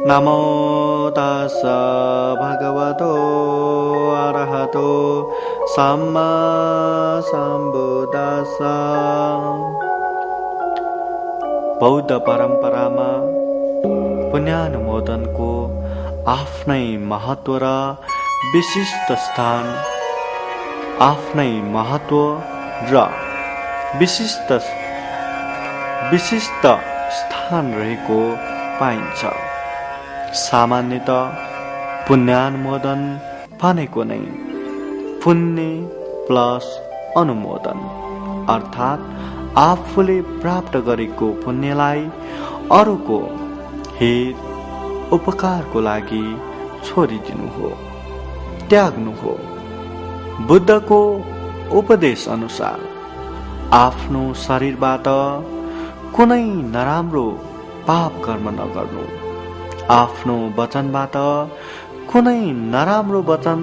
नमो तस्स भगवतो अरहतो सम्मा सम्बुद्दस्स। बौद्ध परम्परामा पुण्यानुमोदनको आफ्नै महत्व र विशिष्ट स्थान, आफ्नै महत्व र विशिष्ट स्थान रहेको पाइन्छ। सामान्यतः पुण्यानुमोदन भनेको नै पुण्य प्लस अनुमोदन, अर्थात् आफूले प्राप्त गरेको पुण्यलाई अरूको हित उपकारको लागि छोडिदिनु हो, त्याग्नु हो। बुद्धको उपदेश अनुसार आफ्नो शरीरबाट कुनै नराम्रो पाप कर्म नगर्नु, आफ्नो वचनबाट कुनै नराम्रो वचन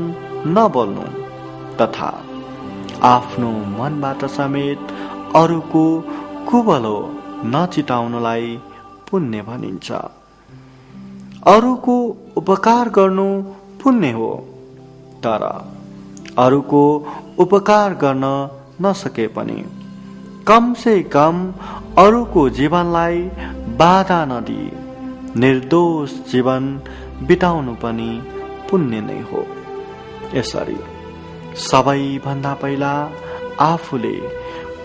नबोल्नु तथा आफ्नो मनबाट समेत अरूको कुभलो नचिताउनुलाई पुण्य भनिन्छ। अरूको उपकार गर्नु पुण्य हो, तर अरूको उपकार गर्न नसके पनि कम से कम अरूको जीवनलाई बाधा नदिई निर्दोष जीवन बिताउनु पनि पुण्य नै हो। यसरी सबैभन्दा पहिला आफूले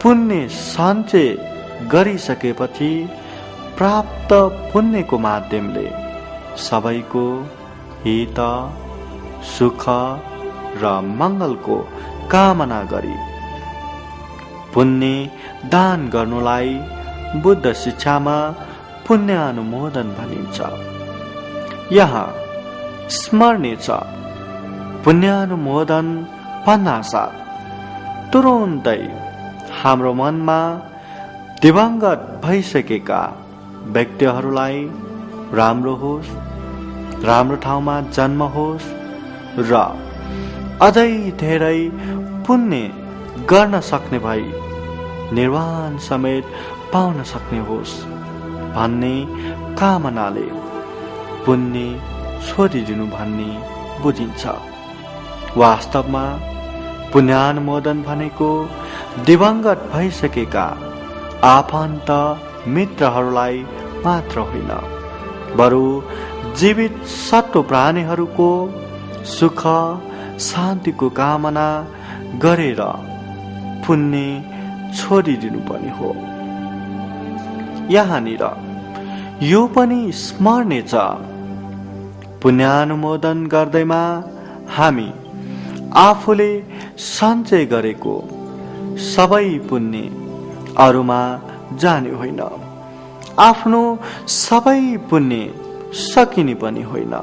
पुण्य सञ्चय गरिसकेपछि प्राप्त पुण्यको माध्यमले सबैको हित, सुख र मङ्गलको कामना गरी पुण्य दान गर्नुलाई बुद्ध शिक्षामा पुण्यानुमोदन भनिन्छ। यहाँ स्मरणीय छ, पुण्यानुमोदन भन्नासाथ तुरुन्तै हाम्रो मनमा दिवंगत भइसकेका व्यक्तिहरूलाई राम्रो होस्, राम्रो ठाउँमा जन्म होस् र अझै धेरै पुण्य गर्न सक्ने भई निर्वाण समेत पाउन सक्ने होस् भन्ने कामनाले पुण्य छोडिदिनु भन्ने बुझिन्छ। वास्तवमा पुण्यानुमोदन भनेको दिवंगत भइसकेका आफन्त मित्रहरूलाई मात्र होइन, बरु जीवित सत्व प्राणीहरूको सुख शान्तिको कामना गरेर पुण्य छोडिदिनु पनि हो। यहाँनिर यो पनि स्मरणीय छ, पुण्यानुमोदन गर्दैमा हामी आफूले सञ्चय गरेको सबै पुण्य अरूमा जाने होइन, आफ्नो सबै पुण्य सकिने पनि होइन।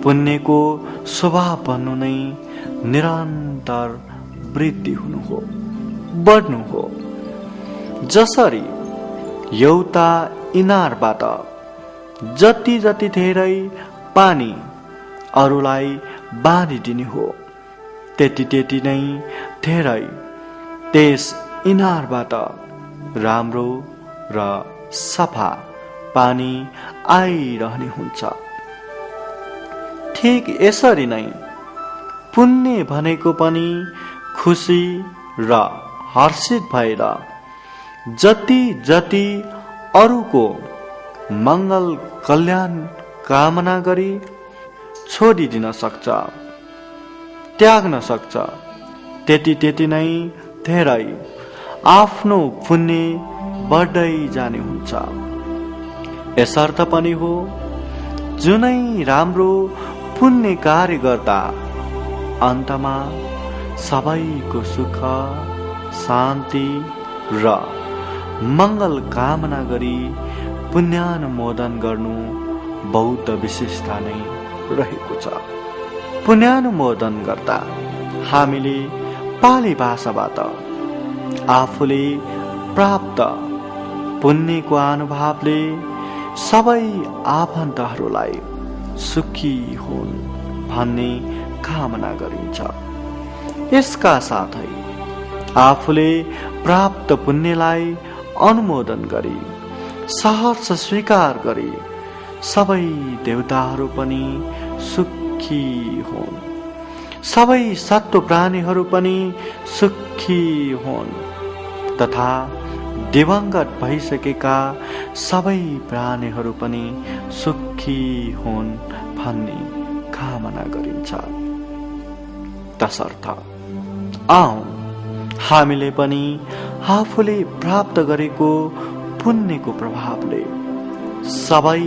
पुण्यको स्वभाव भन्नु नै निरन्तर वृद्धि हुनु हो, बढ्नु हो। जसरी एउटा इनारबाट जति जति धेरै पानी अरूलाई बाँडिदिने हो, त्यति त्यति नै धेरै त्यस इनारबाट राम्रो र सफा पानी आइरहने हुन्छ। ठीक यसरी नै पुण्य भनेको पनि खुसी र हर्षित भएर जति जति अरूको मङ्गल कल्याण कामना गरी छोडिदिन सक्छ, त्याग्न सक्छ, त्यति त्यति नै धेरै आफ्नो पुण्य बढ्दै जाने हुन्छ। यसर्थ पनि हो, जुनै राम्रो पुण्य कार्य गर्दा अन्तमा सबैको सुख शान्ति र मङ्गल कामना गरी पुण्यानुमोदन गर्नु बौद्ध विशेषता नै रहेको छ। पुण्यानुमोदन गर्दा हामीले पाली भाषाबाट आफूले प्राप्त पुण्यको अनुभवले सबै आफन्तहरूलाई सुखी हुन् भन्ने कामना गरिन्छ। यसका साथै आफूले प्राप्त पुण्यलाई अनुमोदन गरी सहर्ष स्वीकार गरी सबै देवताहरू पनि सुखी हुन्, सबै सत्व प्राणीहरू पनि सुखी हुन् तथा दिवंगत भइसकेका सबै प्राणीहरू पनि सुखी हुन् भन्ने कामना गरिन्छ। तसर्थ आऊ हामीले पनि आफूले प्राप्त गरेको पुण्यको प्रभावले सबै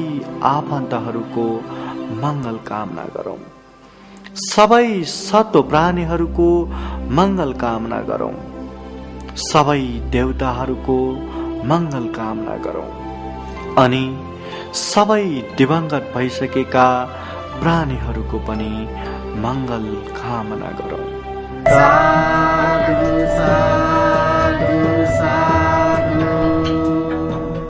आफन्तहरूको मङ्गल कामना गरौं, सबै सत्व प्राणीहरूको मङ्गल कामना गरौं, सबै देवताहरूको मङ्गल कामना गरौं अनि सबै दिवंगत भइसकेका प्राणीहरूको पनि मङ्गल कामना गरौं।